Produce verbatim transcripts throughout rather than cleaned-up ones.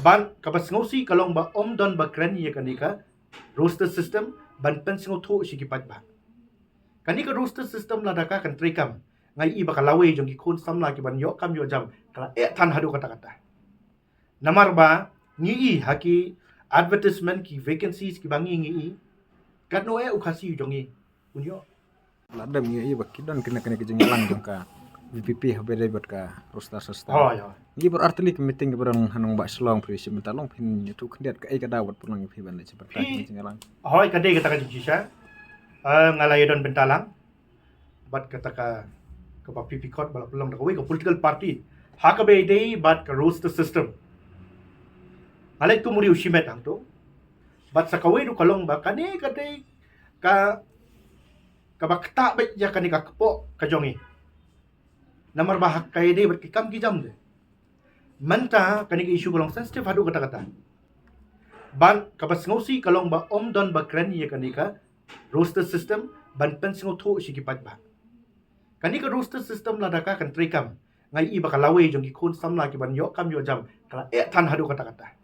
Ban kaba sngewsih ka long ba ym don ba kren ïa kane ka roster system ban pynsngewthuh sha ki paidbah. Kane ka roster system lada ka kan treikam, nga i ba ka lawei jong ki khun samla ki ban ïoh kam ïoh jam ka la eh than haduh katta katta. Namar ba ngi i ha ki advertisement ki vacancies ki ba ngi ngi i, katno eh u Khasi u jong ngi un ïoh. Lada ngi i ba ki don kine kine ki jingïalang jong ka V P P ha ba dei bad ka roster system. Hoi, hoi. Ngi baroh artylli ki meeting ki ba don ha nongbah Shillong phi shi mynta long phin ïathuh khyndiat kaei ka daw bad pynlong ïa phi ban leit sha bynta ki jingïalang. Hoi, ka dei kata ka jingshisha. Eh, nga la ïa don bynta lang bad kata ka, kaba phi phi khot ba la pynlong da kawei ka political party ha kaba dei bad ka roster system. Nga leit kum u riew shimet hangto. Bad sa kawei ruh ka long ba kane ka dei ka, kaba ktah beit ïa kane ka kpoh ka jong ngi. Namar ba ha ka ïadei bad ki kam ki jam de. Mynta kane ka issue ka long sensitive haduh katta katta. Ban kaba sngewsih ka long ba ym don ba kren ïa kane ka roster system ban pynsngewthuh sha ki paidbah. Kane ka roster system lada ka kan treikam, nga i ba ka lawei jong ki khun samla ki ban ïoh kam ïoh jam ka la eh than haduh katta katta.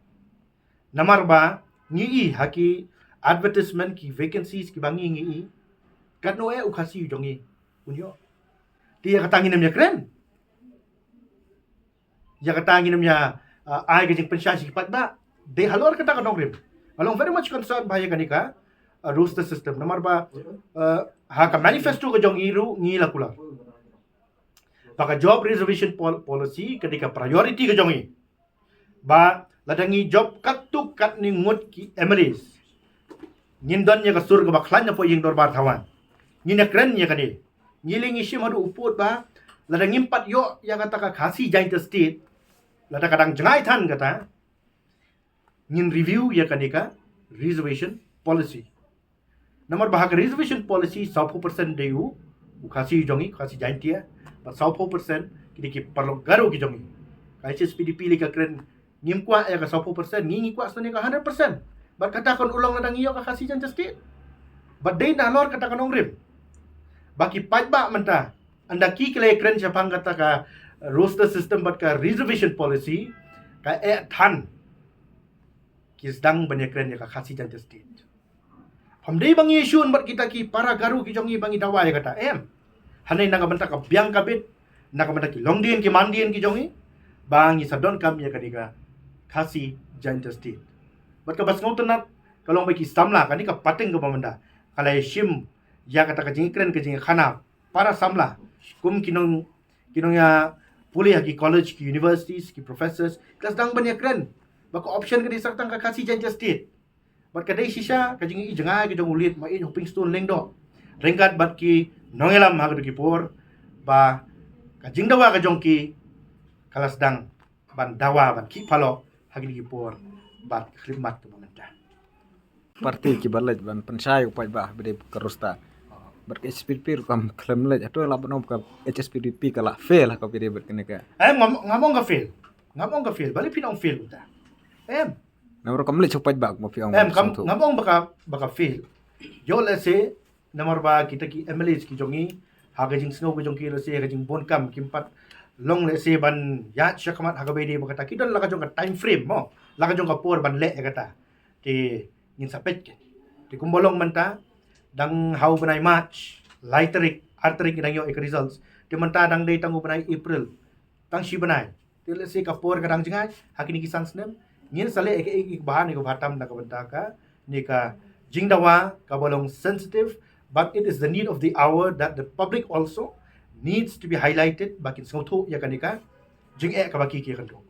Namar ba ngi i ha ki advertisement ki vacancies ki ba ngi ngi i, katno eh u Khasi u jong ngi un ïoh. Te ïa kata ngin ym ïa kren. Ïa kata ngin ym ïa, uh, ai ka jingpynshai sha ki paidbah. Dei halor kata ka nongrim. Nga long very much concerned ba ïa kane ka, uh, roster system. Namar ba, uh, ha ka manifesto ka jong ngi ruh ngi la kular ba ka job reservation pol-, policy ka dei ka priority ka jong ngi. Ba lada ngi job katto katne ngut ki M L As, ngin don ïa ka sur kaba khlaiñ na pdeng ïing dorbar thaw. Ngin ïa kren ïa kane. Ngi leh ngi shim haduh u pud ba lada ngim pat ïoh ïa kata ka Khasi Jaintia State, lada ka dang jngai than kata, ngin review ïa kane ka reservation policy. Namar ba ha ka reservation policy sawphew percent dei u, u Khasi jong ngi, Khasi Jaintia, bad sawphew percent ki dei ki paralok Garo ki jong ngi. Ka H S P D P lei ka kren ngim kwah ïa ka sawphew percent, ngi ngi kwah shen ïa ka hundred percent. Bad kata kan long lada ngi ïoh ka Khasi Jaintia State. Bad dei na halor kata ka nongrim ba ki paidbah mynta, ynda ki ki leh kren shaphang kata ka roster system bad ka reservation policy, ka eh than ki sdang ban ïa kren ïa ka Khasi Jaintia State. Pham dei ba ngi ïa shun bad kita ki para Garo ki jong ngi ba ngi dawa ïa kata, em. Hangne na ka bynta ka biang ka bit, na ka bynta ki longdien ki mandien ki jong ngi, ba ngi sa donkam ïa kane ka Khasi Jaintia State. Bad kaba sngewtynnat ka long ba ki samla, kane ka pateng kaba mynta ka la ïa shim ïa kata ka jingkren ka jingkhana para samla, kum ki nong, ki nongïapule ha ki college, ki universities, ki professors, ki la sdang ban ïa kren ba ka option ka dei sa tang ka Khasi Jaintia State. Bad ka dei shisha ka jingïohi jngai ka jong u Lt. Maieit Hopingstone Lyngdoh ryngkat bad ki nongïalam ha kito ki por, ba ka jingdawa ka jong ki ka la sdang ban dawa ban khih palat ha kito ki por bad ka khyllipmat kaba mynta. Parti kiba leit ban pynshai u paidbah ba dei ka roster. Bad ka H S P D P ruh kam khlem leit, hato la ban ong ka H S P D P ka la fail ha kaba dei bad kane ka. Em, ngam, ngam ong ka fail. Ngam ong ka fail. Balei phin ong fail kumta? Em. Namar kam leit sha u paidbah kumba phi ong. Em, kam, ngam ong ba ka, ba ka fail. Ïoh lehse namar ba kita ki M L As ki jong ngi, ha ka jingsngew ka jong ki lehse, ha ka jingbun kam kim pat long lehse ban ïaid shakhmat ha kaba dei bad kata, ki don la ka jong ka time frame mo, la ka jong ka por ban leh ïa kata. Te ngin sa peit keiñ. Te kumba long mynta, dang ha u bnai March, lai tarik, ar tarik ngi dang ïoh ïa ka results. Te mynta dang dei tang u bnai April, tang shi bnai. Te lehse ka por ka dang jngai ha kine ki san snem. Ngin sa leh ïa kaei kaei kaba ha ne kaba ha tam na ka bynta kane ka jingdawa kaba long sensitive, but it is the need of the hour that the public also needs to be highlighted ba kin sngewthuh ïa kane ka jingeh kaba ki ki ïa kynduh.